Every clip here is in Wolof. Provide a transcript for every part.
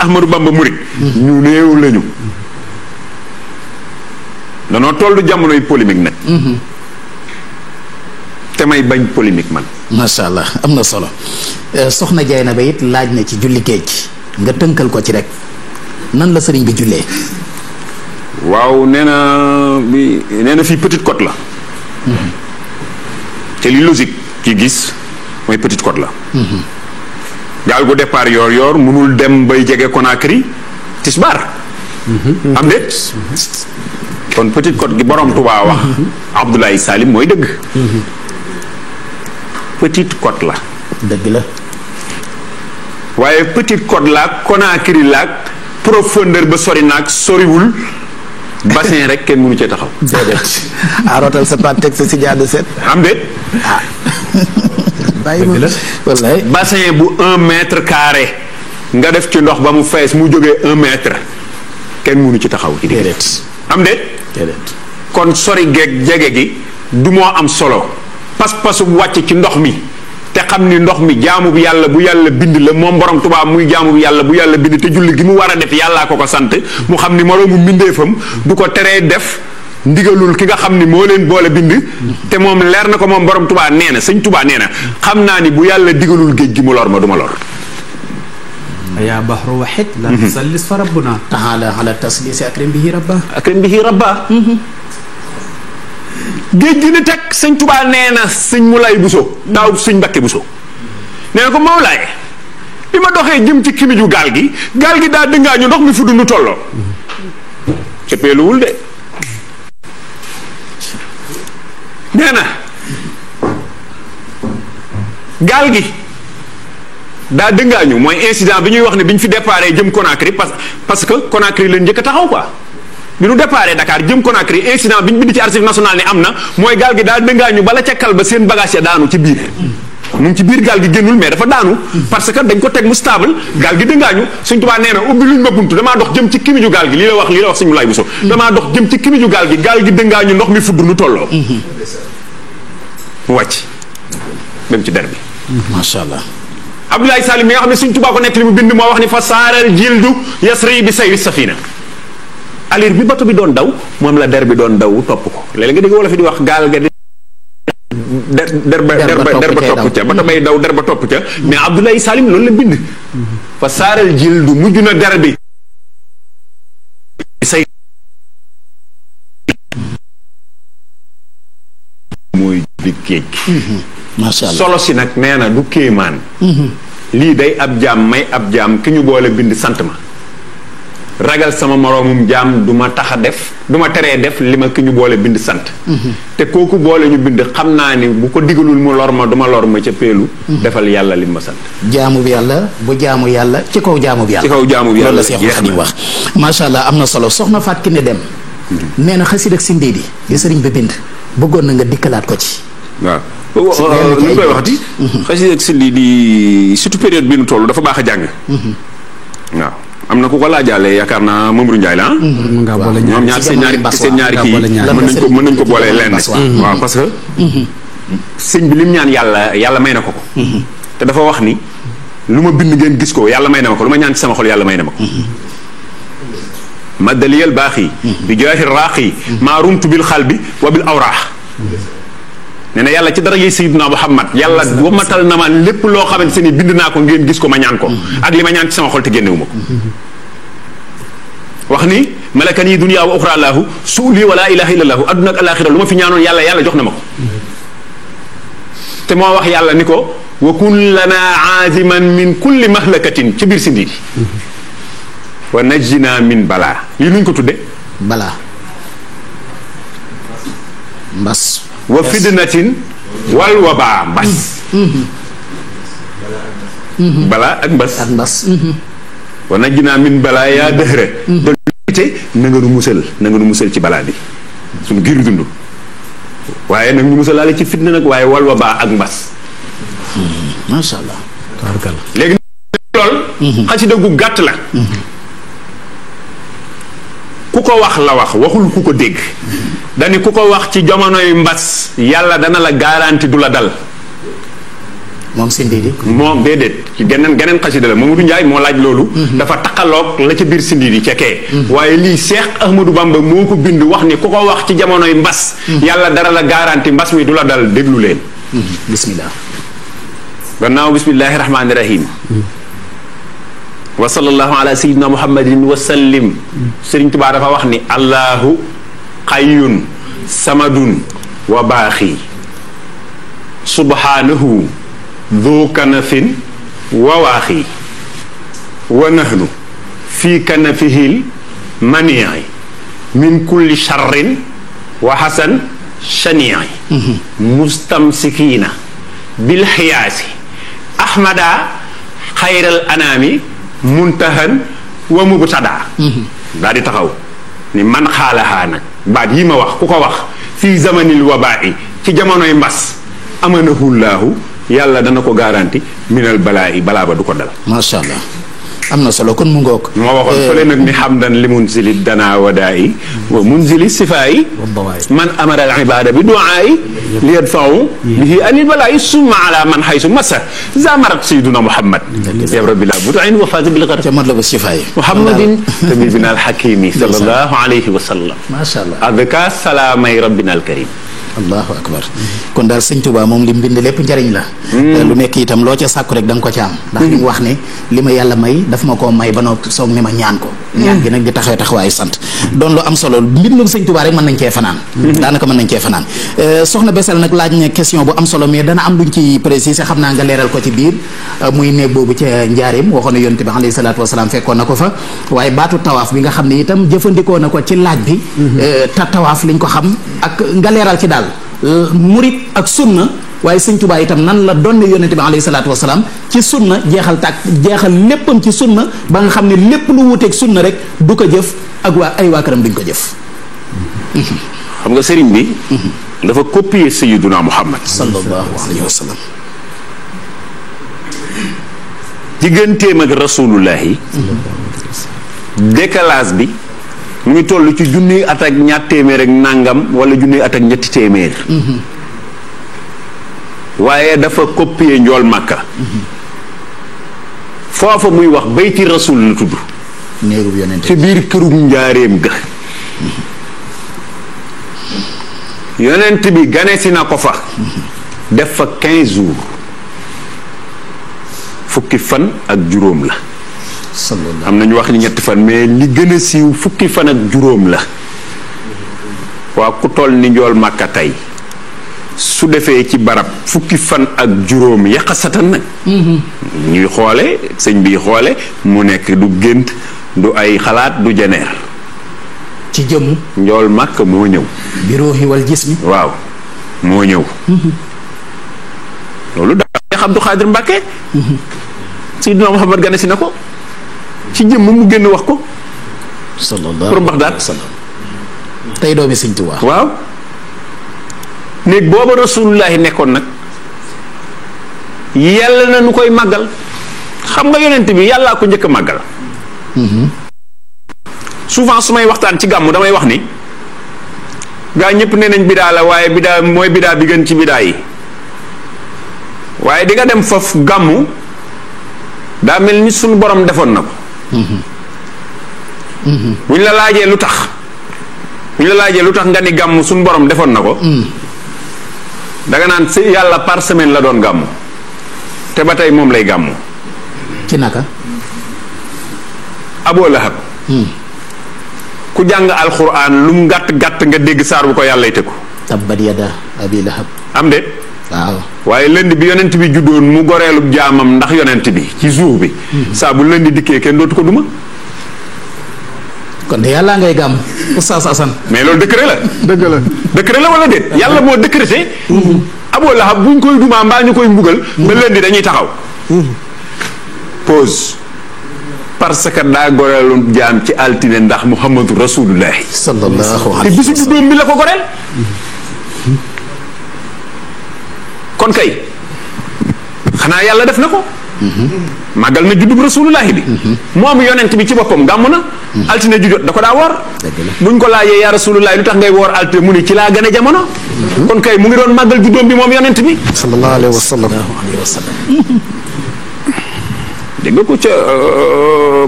Ahmadou Bamba murit ñu néew lañu. danoo tollu jamonoy polémique nag. te may bañ polémique man. macha allah am na solo soxna Dieynaba it laaj na ci julli géej nga tënkal ko ci rek nan la sëriñ bi jullee. waaw nee na fii Petite Côte la. te li logique ki gis mooy Petite Côte la. gaal gu départ yoor mënul dem bay jege Conakry tisbaar. am déet. kon Petite Côte gi borom Touba wax. Abdoulaye Salim mooy dëgg. Petite Côte la. dëgg la. waaye Petite Côte laag Conakry laag profondeur ba sori naag soriwul bassin rek kenn mënu cee taxaw. déedéet rootal sa pàtt teg sa si jaadu set. am déet. bàyyi ma wallaay bassin bu 1 mètre carré nga def ci ndox ba mu fees mu jógee 1 mètre kenn mënu ci taxaw. déedéet. am déet. déedéet. kon sori geeg jege gi du moo am solo pas-pasu wàcc ci ndox mi te xam ni ndox mi jaamu bu yàlla bind la moom borom Tuubaa muy jaamu bu yàlla bind te julli gi mu war a def yàllaa ko sant mu xam ni moroomu mbindeefam du ko teree def ndigalul ki nga xam ni moo leen boole bind te moom leer na ko moom borom Tuubaa nee na sëñ Tuubaa nee na xam naa ni bu yàlla digalul géej gi mu lor ma du ma lor. yaa bahru wahid la tusallis fa rabbuna taala ala taslisi akrim bihi rabba géej gi ni teg sëñ Tuubaa nee na sëñ Moulay Bousso daaw sëñ Mbakke Bousso nee na ko Mawlaay bi ma doxee jëm ci kimiju gaal gi daa dëngaañu ndox mi fu du nu tolloo cëppeeluwul de nee na gaal gi daa dëngaañu mooy incident bi ñuy wax ne bi ñu fi déparé jëm Conakry parce que Conakry leen njëkk a taxaw quoi bi ñu déparé Dakar jëm Conakry incident bi ñu bind ci archive nationale ni am na mooy gaal gi daa dëngaañu bala ca kal ba seen bagage ya daanu ci biir mu ngi ci biir gaal gi génnul mais dafa daanu parce que dañ ko teg mu stable gaal gi dëngaañu Sëñ Tuubaa nee na ubbi luñ ma buntu damaa dox jëm ci kimiju gaal gi lii la wax Sëñ Moulay Bousso damaa dox jëm ci kimiju gaal gi dëngaañu ndox mi fudd nu tolloo mu wàcc dem ci der bi macha allah. Abdoulaye Salim mi nga xam ne Sëñ Tuubaa ko nekk li mu bind moo wax ni fa saaral jildu yasri bi sayri safina alir bi bato bi doon daw moom la der bi doon daw topp ko léeg-léeg nga dégg wala fi di wax gaal ga der ba topp ca bato bay daw der ba topp ca mais Abdoulaye Salim loolu la bind fa saaral jildu mujj na der bi say mooy bi géej macha allah solo si nag nee na du kéemaan lii day ab jaam may ab jaam ki ñu boole bind sant ma ragal sama moroomum jaam du ma tax a def du ma teree def li ma ki ñu boole bind sant te kooku boole ñu bind xam naa ni bu ko digalul mu lor ma du ma lor ma ca peelu defal yàlla li ma sant jaamu bi yàlla bu jaamu yàlla ci kaw jaamu bi yàlla ci kaw jaamu bi yàlla loolu la Seexul Xadiim wax macha allah am na solo soxna Faat Kiné Dem nee na xasida ak Sindiidi di sëriñ bi bind bëggoon na nga dikkalaat ko ci waaw lu koy waxati xasida ak Sindiidi surtout période bi nu toll dafa baax a jàng waaw am na ku ko laajaale yaakaar naa Mamadou Ndiaye la ñoom ñaar seen ñaari kii mën nañ ko boole lenn waaw parce que sëñ bi lim ñaan yàlla may na ko te dafa wax ni lu ma bind ngeen gis ko yàlla may na ma ko lu ma ñaan ci sama xol yàlla may na ma ko madaliyal baaxi bi jaahi raaqi maa rumtu bil xalbi wa bil awraax nee na yàlla ci dara yi Sayyidina Muhammad yàlla wamatal na ma lépp loo xamante ni bind naa ko ngeen gis ko ma ñaan ko ak li ma ñaan ci sama xol te génnewu ma ko wax ni malakani dunya wa uxra laahu suuli wa laa ilaha illa laahu adduna ak alaxira lu ma fi ñaanoon yàlla jox na ma ko te moo wax yàlla ni ko wa kun lana aaziman min kulli mahlakatin ci biir Sindiidi wa najjina min balaa lii nuñ ko tudde balaa mbas wa fitnatin wal wabaa mbas balaa ak mbas wa najjina min balaa yaa dëhra te na nga nu musal ci balaa bi suñu giir dund waaye nag ñu musalaale ci fitna nag waaye wal wabaa ak mbas macha allah léegi lool xasida gu gàtt la ku ko wax la wax waxul ku ko dégg dani ku ko wax ci jamonoy mbas yàlla dana la garanti du la dal moom Sindiidi. moom déedéet ci geneen xasida la Mamadou Ndiaye moo laaj loolu. dafa taqaloog la ca biir Sindiidi ca kee. waaye lii Cheikh Ahmadou Bamba moo ko bind wax ni ku ko wax ci jamonoy mbas. yàlla dara la garanti mbas mi du la dal déglu leen. bismillah. gannaaw bismillahi rahmaani rahim. wa sallallahu ala sayyidina muhammadin wa sallim. Sëriñ Tuubaa dafa wax ni allahu xayyun samadun wa baaxi subhanahu dhu kanafin wa waaxi wa nahnu fii kanafihil manii min kulli sharrin wa hasan shanii mustamsikina bil xiyaasi ahmada xayral anaami muntahan wa mubtada daal di taxaw ni man xaalaxaa nag baat yi ma wax ku ko wax fii zamanil wabaa'i ci jamonoy mbas amanahullaahu yàlla dana ko garanti minal balaa'i balaa ba du ko dal. macha allah am na solo kon mu ngoog. moo waxoon fële nag ni hamdan li munzili danaa wadaa'i wa munzili sifaa'i man amara al ibaada bi du'aa'i li yadfa'u bihi anil balaa'i summa ala man haysu masa zamarat sayyiduna muhammad ya rabbi la bud'in wa faza bil ghar ca mat la ba sifaa'i muhammadin tabibina al hakimi sallallahu alayhi wa sallam. macha allah adka salaamay rabbina al karim. allahu akbar kon daal sëñ Tuubaa moom li mu bind lépp njariñ la. lu nekk itam loo ca sàkku rek da nga ko ca am. ndax li mu wax ne li ma yàlla may daf ma koo may ba noppi soog ni ma ñaan ko. ñaan gi nag di taxawee taxawaayu sant. doon lu am solo mbindum sëñ Tuubaa rek mën nañ cee fanaan. daanaka mën nañ cee fanaan. soxna Bessél nag laaj na question bu am solo mais dana am luñ ci préciser xam naa nga leeral ko ci biir muy néeg boobu ca njaareem waxoon na yonent bi alayhi salaatu wasalaam fekkoon na ko fa waaye baatu tawaaf bi nga xam ne itam jëfandikoo na ko ci laaj bi. tawaaf liñ ko xam ak nga leeral ci daal. murit ak sunna waaye sëñ Tuubaa itam nan la doon yonente bi alayhi salaatu wasalaam ci sunna jeexal léppam ci sunna ba nga xam ne lépp lu wuteeg sunna rek du ko jëf ak waa këram duñ ko jëf. xam nga sëriñ bi. dafa copier sayyiduna Muhammad sallallahu alayhi wa sallam. digganteem ak rasulullahi. décalage bi. mu ngi toll ci junniy at ak ñaar téeméer ak nàngam wala junniy at ak ñetti téeméer. waaye dafa copier njool màkka. foofa muy wax bayti rasul la tudd. néegub yonent ci biir kërug njaareem ga. yonent bi ganesi na ko fa. def fa 15 jours. fukki fan ak juróom la. am na ñu wax ni ñetti fan mais li gën a siiw fukki fan ak juróom la. waa ku toll ni njool màkka tey su defee ci barab fukki fan ak juróom yaqasatan nag. ñuy xoole sëñ bi xoole mu nekk du gént du ay xalaat du jeneer. ci jëmm. njool màkk moo ñëw. bi ruuhi wal jismi. waaw moo ñëw. loolu daal Cheikh Abdou Khadir Mbacke. Seydina Muhammad gane si na ko. ci jëmm mu génn wax ko. sallallahu pour Baxdaad. tey doomi sëñ Tuubaa. waaw. néeg booba rasulullahi nekkoon nag. yàlla na nu koy màggal. xam nga yonent bi yàllaa ko njëkk a màggal. souvent su may waxtaan ci gàmmu damay wax ni. gaa ñëpp nee nañ bidaa la waaye bidaa mooy bidaa bi gën ci bidaa yi. waaye di nga dem foofu gàmmu. daa mel ni suñu borom defoon na ko. buñ la laajee lu tax. buñ la laajee lu tax nga ni gàmmu suñu borom defoon na ko. danga naan si yàlla par semaine la doon gàmmu. te ba tey moom lay gàmmu. ci naka. Aboo Lahab. ku jàng alxuraan lu mu gàtt gàtt nga dégg saar bu ko yàllay tëkku. tabbat yada abi lahab. am de. waaw. waaye lënd bi yonent bi juddoon mu goreelub jaamam ndax yonent bi ci jour bi. saa bu lënd dikkee kenn dootu ko duma. kon de yàlla ngay gàmm Oustaz Assane. mais loolu décret la. dëgg la. décret la wala déet. yàlla moo décrété. Aboo Lahab buñ koy dumaa mbaa ñu koy mbugal. ba lënd dañuy taxaw. pause. parce que daa goreelum jaam ci altine ndax Muhammadu Rasulullahi. sallallahu te alayhi wa bisu sallam. juddoom bi la ko goreel. kon kay xanaa yàlla def na ko. màggal na juddub rasulullahi bi moom yonent bi ci boppam gàmm na altine ju jot da ko daa woor buñ ko laajee yaa rasulullahi lu tax ngay woor altine mu ni ci laa gën a jamono kon kay mu ngi doon màggal juddoom bi moom yonent bi sallallahu alayhi wa sallam dégg nga ko ca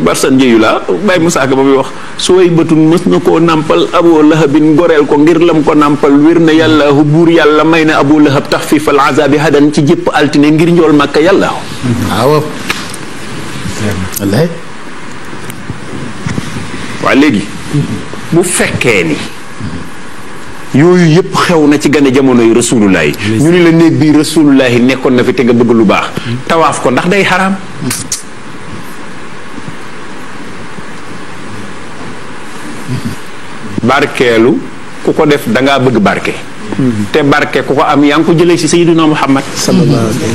barsan njëyu la Baye Moussa Ka ba muy wax sooy bëtun mës na koo nàmpal Abu Lahabin goreel ko ngir lam ko nàmpal wér na yàlla buur yàlla may na Abu Lahab taxfifal azabi hadan ci jëpp altine ngir njool màkka yàlla waaw wallaay waa léegi bu fekkee ni yooyu yëpp xew na ci gane jamono yi rasulullahi ñu ni la néeg bii rasulullahi nekkoon na fi te nga bëgg lu baax tawaaf ko ndax day xaraam barkeelu ku ko def da ngaa bëgg barke te barke ku ko am yaa ngi ko jëlee ci sayyiduna Muhammad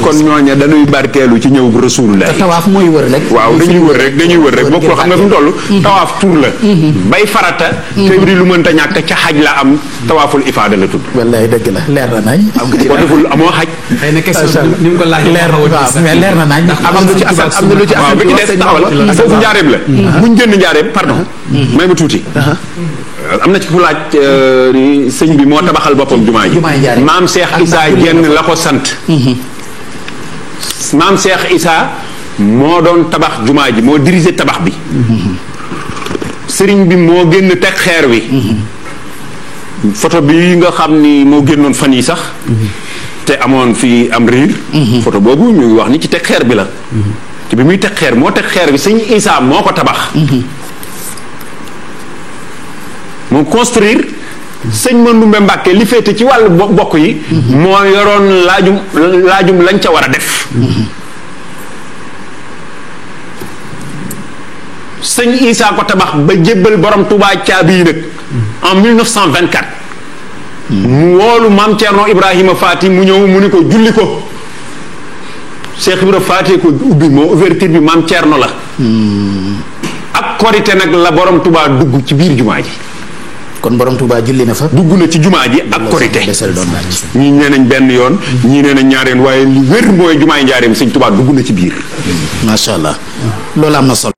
kon ñooña dañuy barkeelu ci ñëw bu rasulullah tawaaf mooy wër rek waaw dañuy wër rek bokk xam nga fi mu toll tawaaf tur la bay farata te di lu mënta ñàkk ca xaj la am tawaaful ifaada la tudd wallaay dëgg la leer na nañ ko deful amoo xaj xëy na question ni mu ko laajee leer na nañ am na lu ci asal am na lu ci asal bi ci des taxawal foofu njaareem la buñ jënd njaareem pardon may ma tuuti am na ci fu laaj sëñ bi moo tabaxal boppam jumaa ji maam Cheikh Issa Dieng la ko sant maam Cheikh Issa moo doon tabax jumaa ji moo dirigé tabax bi sëriñ bi moo génn teg xeer wi photo bi nga xam ni moo génnoon fan yi sax te amoon fii am riir photo boobu ñu ngi wax ni ci teg xeer bi la te bi muy teg xeer moo teg xeer bi sëñ Issa moo ko tabax moom construire sëñ Mandoumbe Mbàkke li féete ci wàllu bokk yi moo yoroon laajum lañ ca war a def sëñ Issa ko tabax ba jébbal borom Touba caabi yi nag en 1924 mu woolu maam Thierno Ibrahima Faati mu ñëw mu ni ko julli ko Cheikh Ibra Faati ko ubbi moo ouverture bi maam Thierno la ak korite nag la borom Touba dugg ci biir jumaa ji kon borom Touba julli na fa dugg na ci jumaa ji ak korite ñii nee nañ benn yoon ñii nee nañ ñaareen waaye li wér mooy jumaay njaareem sëñ Touba dugg na ci biir macha allah loolu am na solo